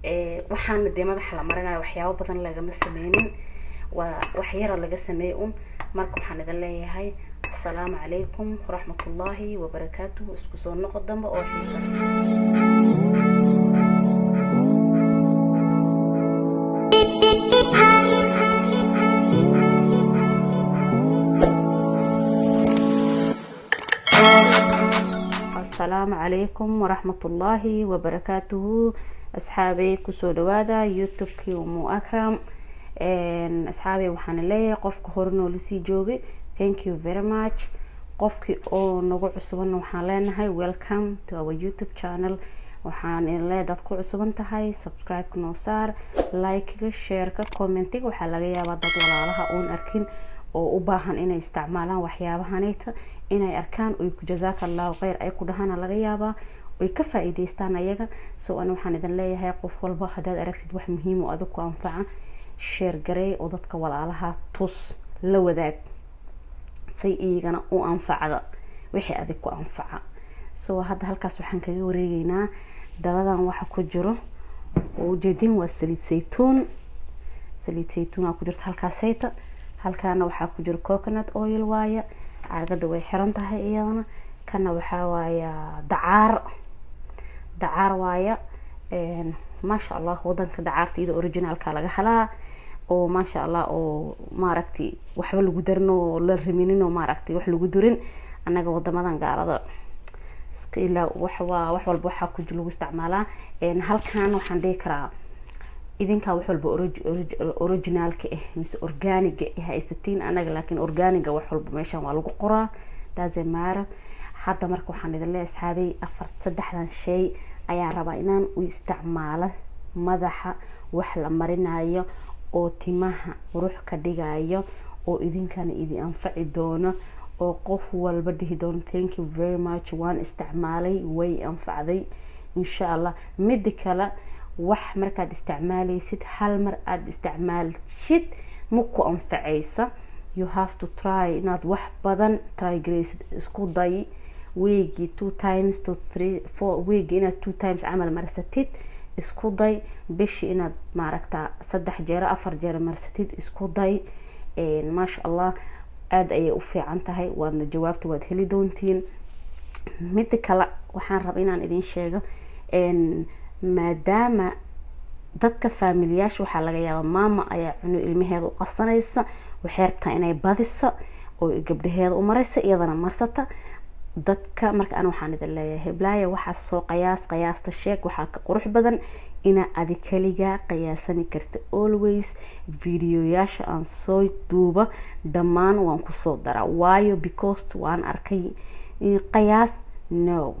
Waxaana dee madaxa la marinayo waxyaabo badan lagama sameynin, waa wax yara laga sameeyey un. Marka waxaan idin leeyahay assalaamu calaykum waraxmatullaahi wabarakaatuhu, isku soo noqo dambe oo xiisa. Asalaamu calaykum waraxmatullaahi wabarakaatuhu, asxaabey, kusoo dhawaada YouTube-kii Umu Akram. Asxaabey, waxaan leeyahay qofka hore noola sii joogay, thank you very much. Qofkii oo nagu cusubanna waxaan leenahay welcome to our YouTube channel. Waxaan idin leeyahay dad ku cusuban tahay, subscribe-ka noo saar, like-ga, share-ka, comment-iga. Waxaa laga yaabaa dad walaalaha oon arkin oo u baahan inay isticmaalaan waxyaabahaneyta inay arkaan oy jazaaka Allahu khayr ay ku dhahaana laga yaabaa, oy ka faa-iideystaan ayaga. So ani waxaan idin leeyahay, qof walba haddaad aragtid wax muhiim oo adig ku anfaca, share garey oo dadka walaalaha tus, la wadaag, say iyagana u anfacda wixii adig ku anfaca. So hadda halkaas waxaan kaga wareegeynaa daladan waxa ku jiro oo ujeedin waa saliid saytuun. Saliid saytuunaa ku jirta halkaasayta. Halkaana waxaa ku jiro coconut oil waaya, caagada way xiran tahay iyadana. Kana waxaa waaya dacaar, dacaar waaya. Maasha Allah, wadanka dacaarta iyada originalka laga helaa oo maasha Allah oo maaragtay waxba lagu darin oo la riminin oo maaragtay wax lagu durin. Annaga wadamadan gaalada iska ilaa wax waa wax walba waxaa ku lagu isticmaalaa. Halkan waxaan dhihi karaa idinkaa wax walba originalka ah mise organiga ah haysatiin, anaga laakiin organiga wax walba meeshan waa lagu qoraa daazemaara. Hadda marka waxaan idin leeyahay, asxaabey, afar saddexdan shay ayaan rabaa inaan u isticmaalo madaxa wax la marinayo oo timaha qurux ka dhigayo oo idinkana idin anfaci doono oo qof walba dhihi doono thank you very much, waan isticmaalay, way anfacday, insha Allah. Mida kale, wax markaad isticmaaleysid hal mar aada isticmaalshid ma ku anfaceysa. You have to try inaad wax badan try gareysid. Isku day weegi two times to three four, weegi inaad two times camal marsatid isku day, bishii inaad maaragta 3 jeero, 4 jeero marsatid isku day. Maasha Allah, aada ayay u fiican tahay, waadna jawaabta waad heli doontiin. Mida kale waxaan raba inaan idin sheego, maadaama dadka faamiliyaasha waxaa laga yaabaa maama ayaa cunu ilmaheeda u qasanaysa, waxay rabtaa inay badisa oo gabdhaheeda u maraysa, iyadana marsata dadka. Marka ana waxaan idin leeyahay, heblaaya, waxaa soo qayaas, qiyaasta sheeg. Waxaa ka qurux badan inaa adi kaligaa qiyaasani karta. Always videoyaasha aan soo duuba dhammaan waan kusoo daraa, waayo because waan arkay qayaas no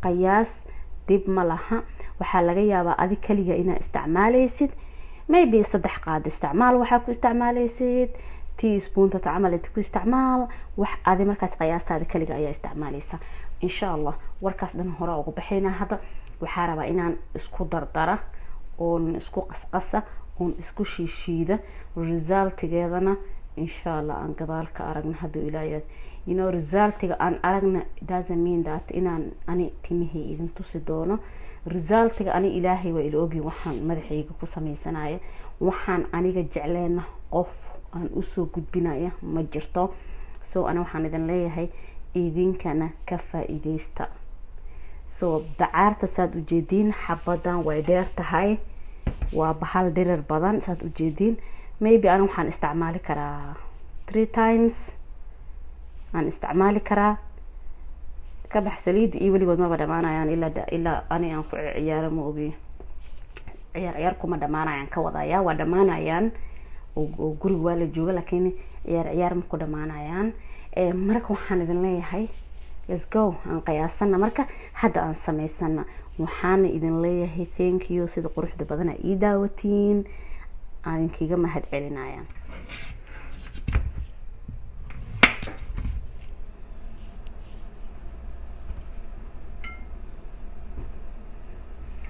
qayaas dhib ma laha. Waxaa laga yaabaa adi kaliga inaa isticmaaleysid maybe 3 qaad isticmaal, waxaa ku isticmaaleysid teaspoonta camal ku isticmaal, wax adi markaas qiyaastaada kaliga ayaa isticmaaleysa, insha Allah. Warkaas dhan hore uga baxaynaa. Hadda waxaa rabaa inaan isku dardara oon isku qasqasa oon isku shiishiida, resultigeedana insha Allah aan gadaal ka aragna hadduu Ilaahay. Resultiga aan aragna doesn't mean that inaan ani timihii idin tusi doono. Resultiga ani Ilaahay waa ila ogyi waxaan madaxayga ku sameysanaya. Waxaan aniga jecleena qof aan usoo gudbinaya ma jirto. So ani waxaan idin leeyahay idinkana ka faa-iideysta. So dacaarta saad ujeediin xabadan way dheer tahay, waa bahal dhirir badan saad ujeediin. Maybe ani waxaan isticmaali karaa three times aan isticmaali karaa. Ka bax saliida iyo weligood maba dhamaanayaan ilaa ani aan ku ciyaaro, ma ogi, ciyaar ciyaar kuma dhamaanayaan ka wadaya. Waa dhamaanayaan oo guriga waa la jooga, laakiin ciyaar ciyaar ma ku dhamaanayaan. Marka waxaan idin leeyahay let's go, aan qiyaasana marka hadda aan sameysana. Waxaana idin leeyahay thank you sida quruxda badana ii daawatiin, aan idinkiga mahad celinaya.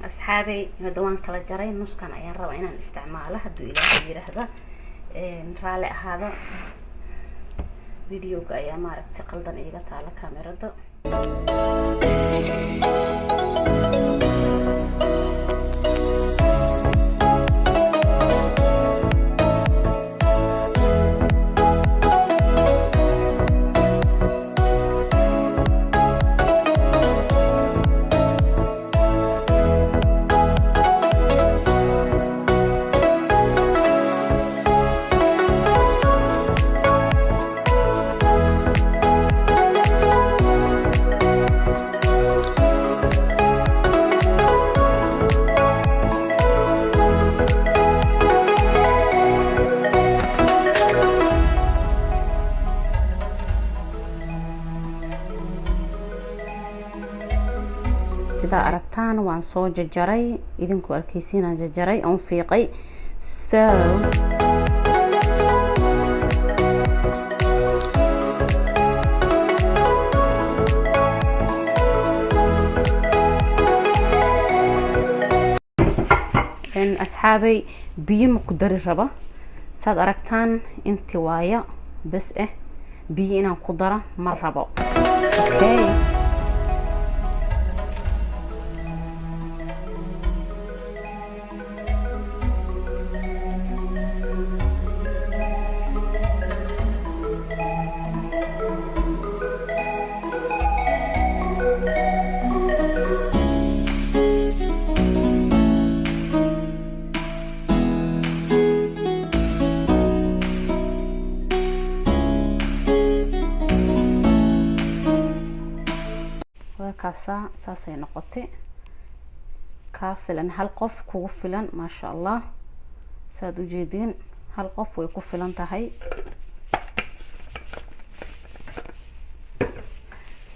Asxaabey, hadda waan kala jaray, nuskan ayaan rabaa inaan isticmaalo hadduu Ilaahay yiraahda. Raalli ahaada, videoga ayaa maaragta si qaldan iiga taala kamerada. Waan soo jajaray, idinku arkeysiinaan jajaray oon fiiqay. So asxaabay, biyo ma ku dari raba. Saad aragtaan, inti waaya bes eh, biyo inaan ku dara ma rabo. Okay. Waa kaasaa, saasay noqotay. Kaa filan, hal qof kugu filan, maasha Allah. Saad ujeediin, hal qof way ku filan tahay.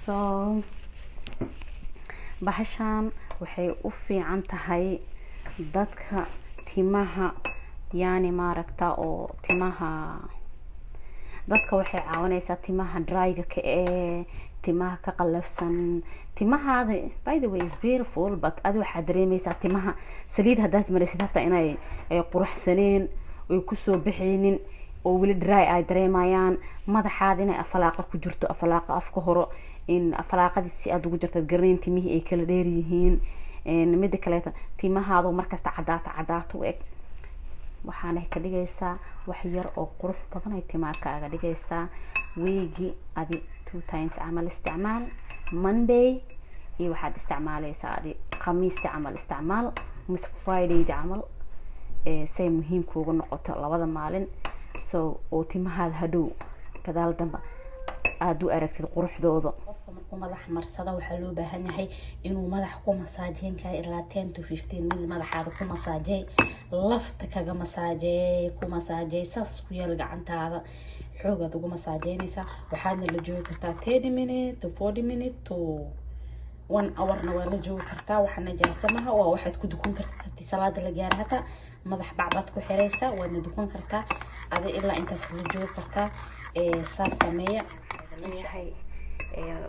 So bahashan waxay u fiican tahay dadka timaha, yani maaragta, oo timaha dadka waxay caawineysaa timaha dryga ka ee timaha ka qalafsan. Timahaada, by the way, is beautiful, but adi waxaad dareemeysaa timaha saliid haddaad marisid hataa inay ay quruxsaneen, ay kusoo baxeynin oo weli dry ay dareemayaan. Madaxaada inay afalaaqa ku jirto, afalaaqa afka horo in afalaaqadii si aada ugu jirta garanayn, timihii ay kala dheer yihiin. Mida kaleeta, timahaadu markasta cadaato cadaato u eg, waxaana ka dhigaysaa wax yar oo qurux badan ay timaha kaaga dhigaysaa. Weegi adi two times camal isticmaal, Monday iyo waxaad isticmaaleysaa adi Khamiista camal isticmaal, mise Fridayda camal, say muhiim kuuga noqoto labada maalin. So oo timahaada hadhow gadaal damba aada u aragtid quruxdooda. Qofka markuu madax marsada, waxaa loo baahan yahay inuu madax ku masaajeyn karo ilaa 10 to 15 minute. Madaxaada ku masaajey, lafta kaga masaajey, ku masaajey, saas ku yeel, gacantaada xoogaad ugu masaajeynaysaa. Waxaadna la joogi kartaa 30 minute to 40 minute to one hourna waa la joogi kartaa. Waxa najaasa maha, waa waxaad ku dukan kartid hadii salaada la gaaro. Hataa madax bacbaad ku xiraysaa, waadna dukan kartaa. Adi ilaa intaas la joogi kartaa. Saas sameeya yahay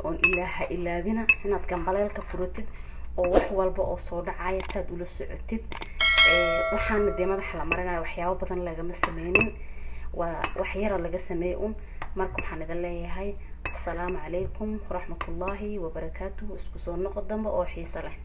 oon ilaaha ilaabina inaad gambaleelka furatid oo wax walba oo soo dhacaya saad ula socotid. Waxaana dee madaxa la marinayo waxyaabo badan lagama sameynin, waa wax yara laga sameeyey un. Marka waxaan idin leeyahay, asalaamu calaykum waraxmatullaahi wabarakaatuhu. Isku soo noqo dambe oo xiiso leh.